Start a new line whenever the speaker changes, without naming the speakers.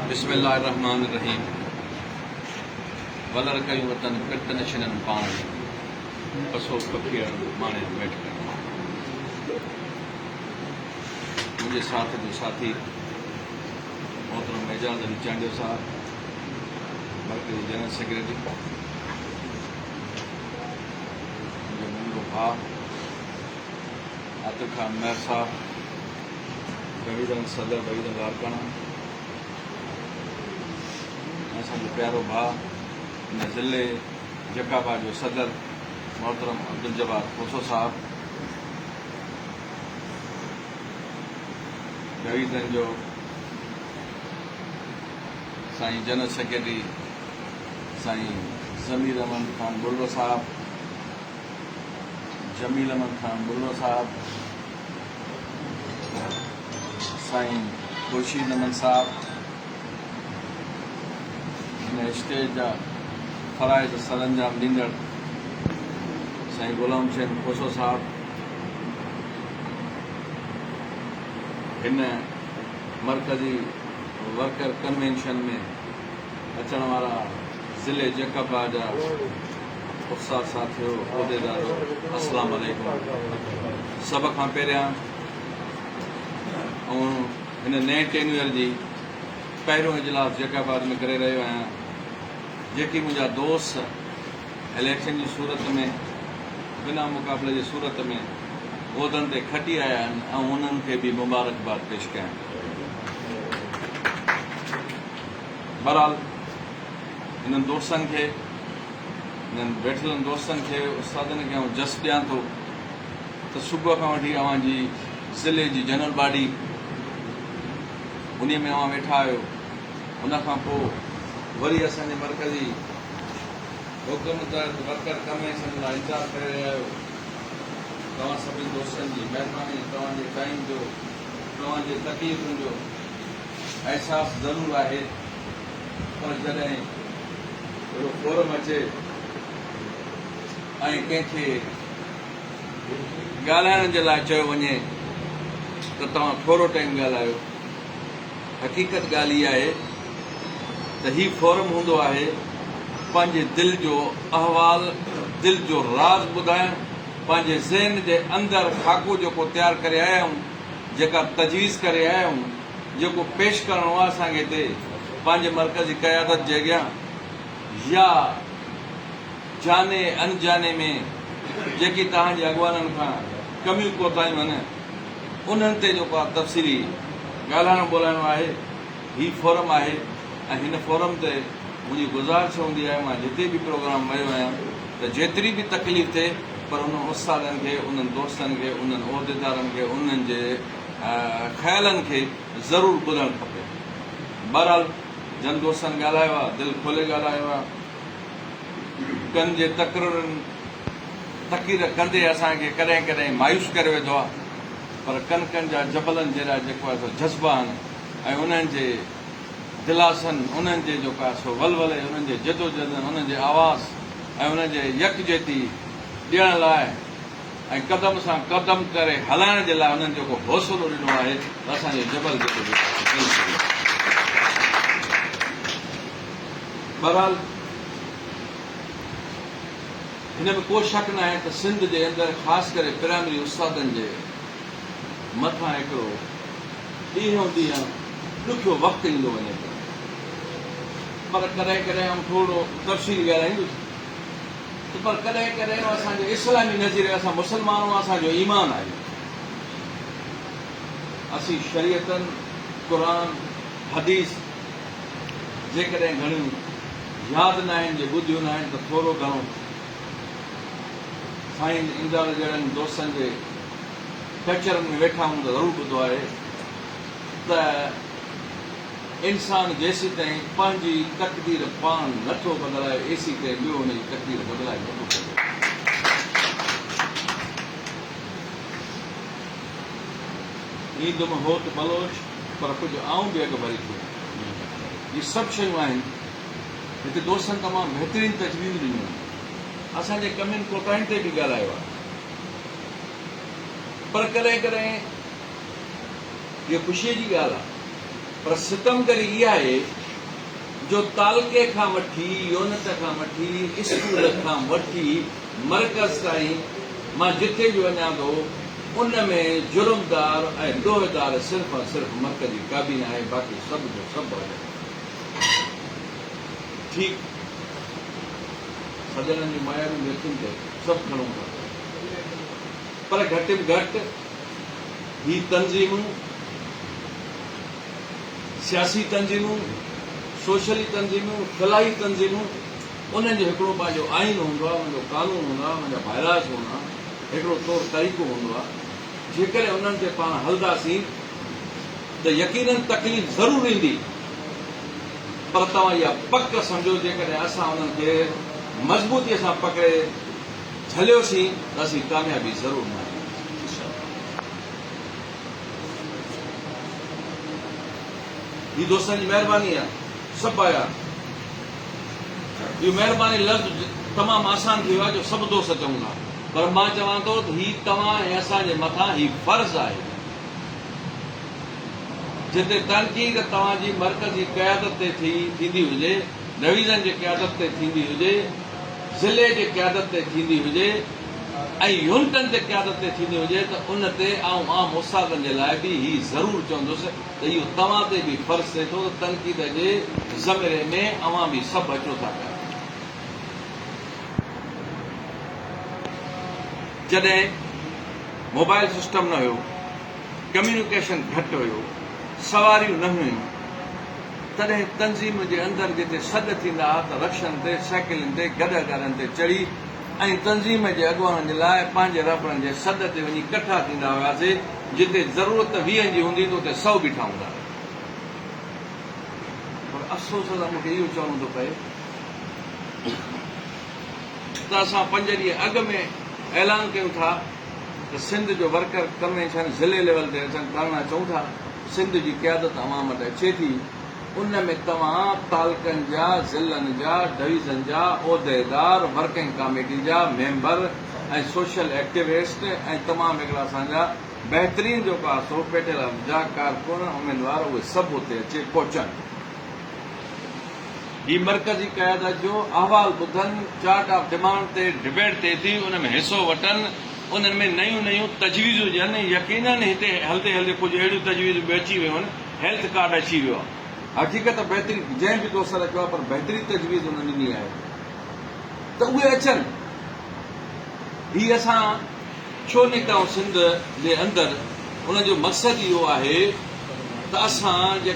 بسم الله الرحمٰن الرحيم ولر ڪيون وطن پرت نه ڇنن پاڻ ۾، پسو پکيئڙن ماڻيان بيٺڪن ۾. منهنجي ساٿ جو ساٿي محترم اعجاز علي چانڊيو صاحب، مرڪزي جنرل سيڪريٽري، منهنجو ننڍو ڀاء عاطف خان مهر صاحب، ڊويزن صدر ڊويزن لاڙڪاڻا ۽ اسان جو پيارو ڀاء هن ضلعي جيڪب آباد جو صدر محترم عبدالجبار کوسو صاحب، ڊويزن جو سائين جنرل سيڪريٽري سائين ضمير احمد خان ٻرڙو صاحب، جميل احمد خان ٻرڙو صاحب، سائين خورشيد احمد صاحب هن اسٽيج جا فرائض سرانجام ڏيندڙ سائين غلام حسين کوسو صاحب، هن مرڪزي ورڪر ڪنوينشن ۾ اچڻ وارا ضلعي جيڪب آباد جا استاد ساٿيو، عهديدارو، السلام عليڪم. سڀ کان پهريان آئون هن نئين ٽينيوئر جي پهريون اجلاس جيڪب آباد ۾ ڪري رهيو آهيان. جيڪي منهنجا دوست اليڪشن جي صورت ۾ بنا مقابلي جي صورت ۾ عهدن تي کٽي آيا آهن، آئون انهن کي به مبارڪباد پيش ڪيان ٿو. بهرحال انهن دوستن کي، انهن ويٺلن دوستن کي، استادن کي آئون جس ڏيان ٿو ته صبح کان وٺي اوهان جي ضلعي جي جنرل باڊي انهي ۾ اوهان ويٺا آهيو، ان کان پوء وري اسان جي مرڪزي حڪم تحت ورڪر ڪنوينشن لاء انتظار ڪري رهيا آهيو. توهان سڀني دوستن جي مهرباني، توهان جي ٽائيم جو، توهان جي تڪليفن جو احساس ضرور آهي پر جڏهن اهڙو فورم اچي ۽ ڪنهن کي ڳالهائڻ جي لاء چيو وڃي ته توهان ٿورو ٽائيم ڳالهايو، حقيقت ڳالهه هي آهي ته هي فورم هوندو آهي پنهنجي دل جو احوال، دل جو راز ٻڌائڻ، پنهنجي ذهن جي اندر خاڪو جيڪو تيار ڪري آيا آهيون، جيڪا تجويز ڪري آيا آهيون، جيڪو پيش ڪرڻو آهي اسان کي هتي پنهنجي مرڪزي قيادت جي اڳيان يا جاني انجاني ۾ جيڪي توهان جي اڳواڻن کان ڪميون ڪوتاهيون آهن انهن تي جيڪو آهي تفصيلي ڳالهائڻو ٻولهائڻو آهي. هي فورم آهي ۽ هن فورم تي منهنجي گذارش هوندي آهي مان جتي به پروگرام ويو آهيان ته جيتري به تڪليف ٿئي پر انهن استادن کي انهن دوستن کي انهن عهديدارن کي انهن جي خيالن کي ضرور ٻڌڻ کپي. بهرحال جن دوستن ڳالهايو آهي دل کولي ڳالهايو آهي. ڪن جي تقررن تقرير ڪندي اسان کي ڪڏهن ڪڏهن مايوس ڪري وڌو آهي پر ڪن ڪن جا جبلن جيڏا جيڪو آهي سو جذبا آهن ۽ انهن جي دلاسن انهن جي جيڪو آهي سو ولولي انهن جي جدوجهدن انهن جي آواز ۽ انهن جي يڪجهتي ڏيڻ لاء ۽ قدم سان قدم ڪري هلائڻ جي لاء انهن جيڪو حوصلو ڏنو آهي ته اسان جو جبل جيڪو به آهي سو ٽهي سگهي ٿو. بهرحال هن ۾ ڪو شڪ ناهي ته سنڌ جي اندر خاص ڪري پرائمري استادن جي مٿان هڪڙو ڏينهون ڏينهن ڏکيو وقت ايندو وڃي پيو پر ڪڏهن ڪڏهن آئون ٿورو تفصيلي ڳالهائيندس ته پر ڪڏهن ڪڏهن اسان جي اسلامي نظريي اسان مسلمان آهيون اسان جو ايمان آهي اسين شريعتن قرآن حديث جيڪڏهن گهڻيون ياد ناهن جي ٻڌيون ناهن ته ٿورو گهڻو سائين امداد جهڙن دوستن جي ڪچهرن ۾ ويٺا آهيون ته ضرور ٻڌو آهي ته انسان جيسيتائين پنهنجي تقدير پاڻ نه ٿو بدلائي ايسيتائين ٻيو هن جي تقدير بدلائي نه ٿو سگهي. ايندم هوت بلوچ پر ڪجهه آئون به اڳڀري ٿيان. هي سڀ شيون آهن. هتي دوستن تمام بهترين تجويزون ڏنيون آهن. اسان جي ڪمين ڪوتاهين تي به ڳالهايو آهي. پر ڪڏهن ڪڏهن اها خوشيء جي ڳالهه آهي. پر ستمگري اها آهي جو تعلقي کان وٺي يونٽ کان وٺي اسڪول کان وٺي مرڪز تائين مان جٿي به وڃان ٿو ان ۾ جرمدار ۽ ڏوهدار صرف ۽ صرف مرڪزي ڪابينا آهي باقي سڀ جو سڀ آهي ٺيڪ سڄڻن جون ميارون به اکين تي سڀ کڻون ٿا پر گهٽ ۾ گهٽ هي تنظيمون سياسي تنظيمون، سوشلي تنظيمون، فلاحي تنظيمون انهن جو هڪڙو پنهنجو آئين هوندو آهي، انهن جو قانون هوندو آهي، انهن جا بائلاز هوندا آهن، هڪڙو طور طريقو هوندو آهي، جيڪڏهن انهن تي پاڻ هلنداسين ته يقينن تڪليف ضرور ايندي پر توهان اها پڪ سمجهو جيڪڏهن اسان انهن کي مضبوطيء سان پڪڙي جهليوسين ته اسين ڪاميابي ضرور ماڻينداسين انشاء الله. هي دوستن جي مهرباني آ سڀ آيا اهو مهرباني لفظ تمام آسان ٿي ويو آ جو سڀ دوست چون ٿا پر مان چوان ٿو ته هي توهان ۽ اسان جي مٿان هي فرض آهي جتي تنقيد توهان جي مرڪزي قيادت تي ٿي ٿيندي هجي ڊويزن جي قيادت تي ٿيندي هجي ضلعي جي قيادت تي ٿيندي هجي ۽ يونٽن جي قيادت تي ٿيندي هجي ته ان تي آئون عام استادن جي لاء به هي ضرور چوندس ته اهو توهان تي به فرض ٿئي ٿو ته تنقيد جي زمري ۾ اوهان به سڀ اچو ٿا پيا. جڏهن موبائل سسٽم نه هيو، ڪميونيڪيشن گهٽ هيو، سواريون نه هيون، تڏهن تنظيم جي اندر جتي سڏ ٿيندا ها ته رڪشن تي، سائيڪلين تي، گڏهه گاڏن تي چڙهي ۽ تنظيم جي اڳواڻن جي لاء پنهنجي رهبرن جي سڏ تي وڃي ڪٺا ٿيندا هياسي، جتي ضرورت ويهن جي هوندي ته اتي سئو بيٺا هوندا هيا. پر افسوس سان مون کي اهو چوڻو ٿو پئي ته اسان پنج ڏينهن اڳ ۾ اعلان ڪيون ٿا ته سنڌ جو ورڪر ڪنوينشن ضلعي ليول تي اسان ڪرڻ اچون ٿا، سنڌ جي قيادت اوهان وٽ اچي ٿي. ان ۾ توهان تعلقن جا، ضلعن جا، ڊويزن جا عهديدار، ورڪنگ ڪاميٽي جا ميمبر ۽ سوشل ايڪٽيوسٽ ۽ تمام هڪڙا اسان جا بهترين جيڪو آهي سو پيٽيل جا ڪارڪن، اميدوار اهي سڀ اتي اچي پهچن. هي مرڪزي قيادت جو احوال ٻڌن، چارٽ آف ڊمانڊ تي ڊبيٽ ٿئي ٿي ان ۾ حصو وٺن، انهن ۾ نيون نيون تجويزون ڏين، يقينن هتي هلندي هلندي ڪجهه اهڙيون تجويزون به اچي ويون آهن، هيلٿ ڪارڊ اچي ويو آهي. حقيقت بهترين جنهن به دوست رکيو آهي پر بهترين تجويز انهن ڏني آهي ته اهي اچن. هي اسان ڇو نڪتا آهيون سنڌ جي اندر ان جو مقصد اهو آهي ته اسان جيڪا.